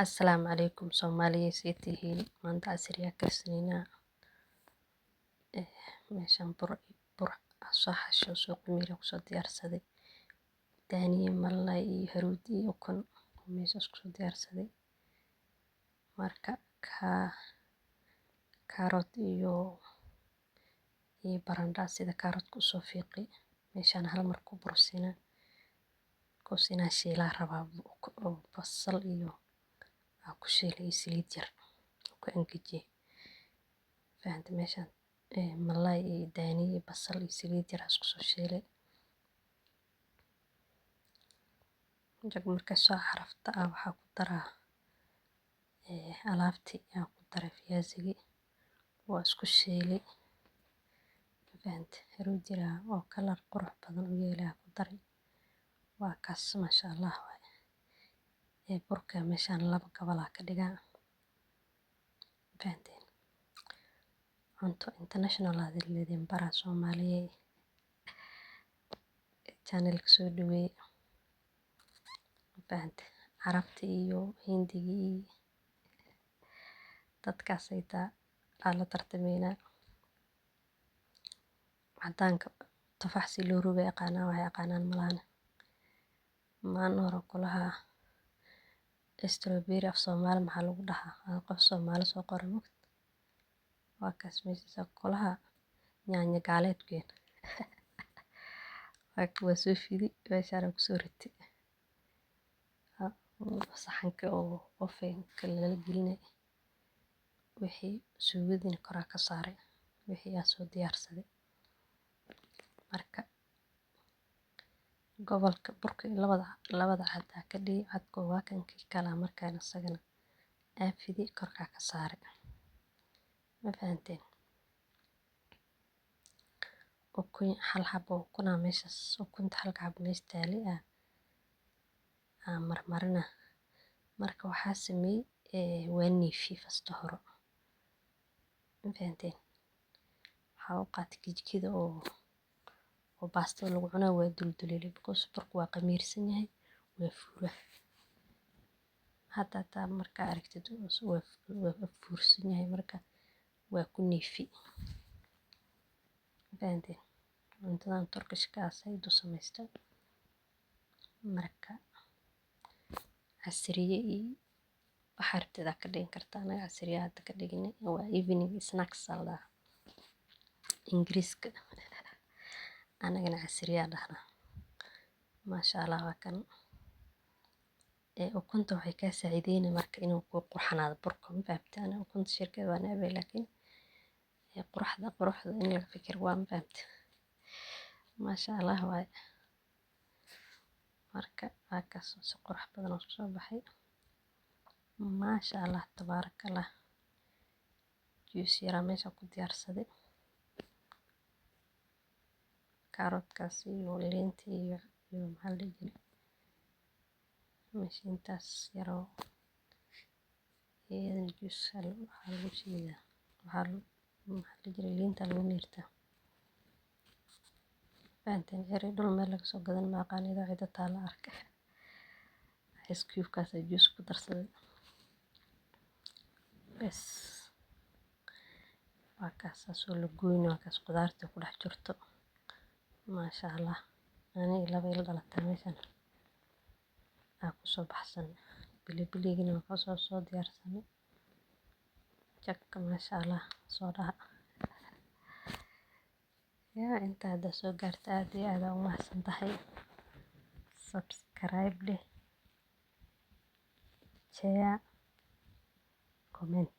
Asalaamu calaykum Soomaaliya, see tihiin? Maanta casriya karsanaynaa. Meeshan bur bur soo xasho suuqa miira kusoo diyaarsaday daaniye, malay iyo haruudi iyo ukun meeshaas kusoo diyaarsaday. Marka kaarot iyo barandha sida kaarotka usoo fiiqay, meeshaan hal mar ku bursinaa because inaa shiilaa rabaa oo basal iyo aa ku shiilay saliid yar ku angajiyay. Fahante? Meeshaan malay iyo daaniye, basal iyo saliid yar isku soo shiilay. Jag markay soo carafta ah, waxaa ku daraa alaabtii aan ku daray, fiyaasigii waa isku shiilay. Fahante? Haruud yar oo kalar qurux badan u yeelaa ku daray. Waa kaas, maasha Allah waaye. Burka meeshaan laba gobol aa ka dhigaa. Fahanteen? Cunto international aa lidin baraa, Soomaaliyeey. Channelka soo dhaweey. Fahante? Carabta iyo Hindiga iyo dadkaas aytaa aa la tartameynaa. Cadaanka tufax si loo rugay aqaanaan, waxay aqaanaan malahan. Maalin hore kulahaa strawberry af Soomaali maxaa lagu dhahaa? Qof Soomaali soo qoray mugta. Waa kaas meeshaas kulahaa yaanyo gaaleedkeen. Waa soo fidi, meeshaan kusoo ritay. Saxanka oo ovenka lala gelinay wixii suugadina koraa ka saaray, wixii aa soo diyaarsaday. Marka gobolka burka labada cad aa ka dhigi, cadko waa kan kii kala markaan isagana aa fidi korkaa ka saaray. Ma fahanteen? Ukun hal xabo ukuna meeshas, ukunta halka xabo meesha taalay aa marmarina. Marka waxaa sameeyay, waa neefi fasta hore. Ma fahanteen? Waxaa u qaatay kijikida oo baastada lagu cunaa, waa dulduleelay because burku waa qamiirsan yahay, waa fuura. Hadda hataa markaa aragtid waa fuursan yahay, marka waa ku neefi. Ma fahanteen? Cuntadan Turkishka ah saaid u samaysta. Marka casriye iyo waxaa rabtid aa ka dhigan kartaa. Anaga casriye hadda ka dhignay, waa evening snacks aa la dhahaa Ingiriiska. Anagana casriye aa dhahnaa. Maasha Allah waa kan. Ukunta waxay kaa saacideyni marka inuu ku qurxanaado burka. Ma fahamtay? Aniga ukunta shirkad waa necbahay, laakiin quruxda in laga fikiro waa. Ma fahamtay? Maasha Allah waaye. Marka waa kaas, si qurux badan oo soo baxay. Maasha Allah, tabaarakallah. Juice yaraa meesha ku diyaarsaday. Kaarotkaas iyo liinta iyo maxaa la dhihi jiray, mashiintaas yaroo iyadana juice waxaa lagu shiidaa, waxaa maxaa la jiray, liinta lagu miirtaa. Fahanteen? Ceri dhul meel laga soo gadan ma aqaan, iyadoo cida taala arkay. Ice cube kaas juice ku darsaday. Bes waa kaas saasoo la goyni, waa kaas qudaarta ku dhex jirto. Maasha Allah. Ani laba ila dhalatay meeshan aa kusoo baxsan. Bilibiligina waa soo diyaarsanay. Jabka maasha Allah soo dhaha. Yaa inta hadda soo gaarta, aad iyo aad aa u mahadsan tahay. Subscribe dheh, share, comment.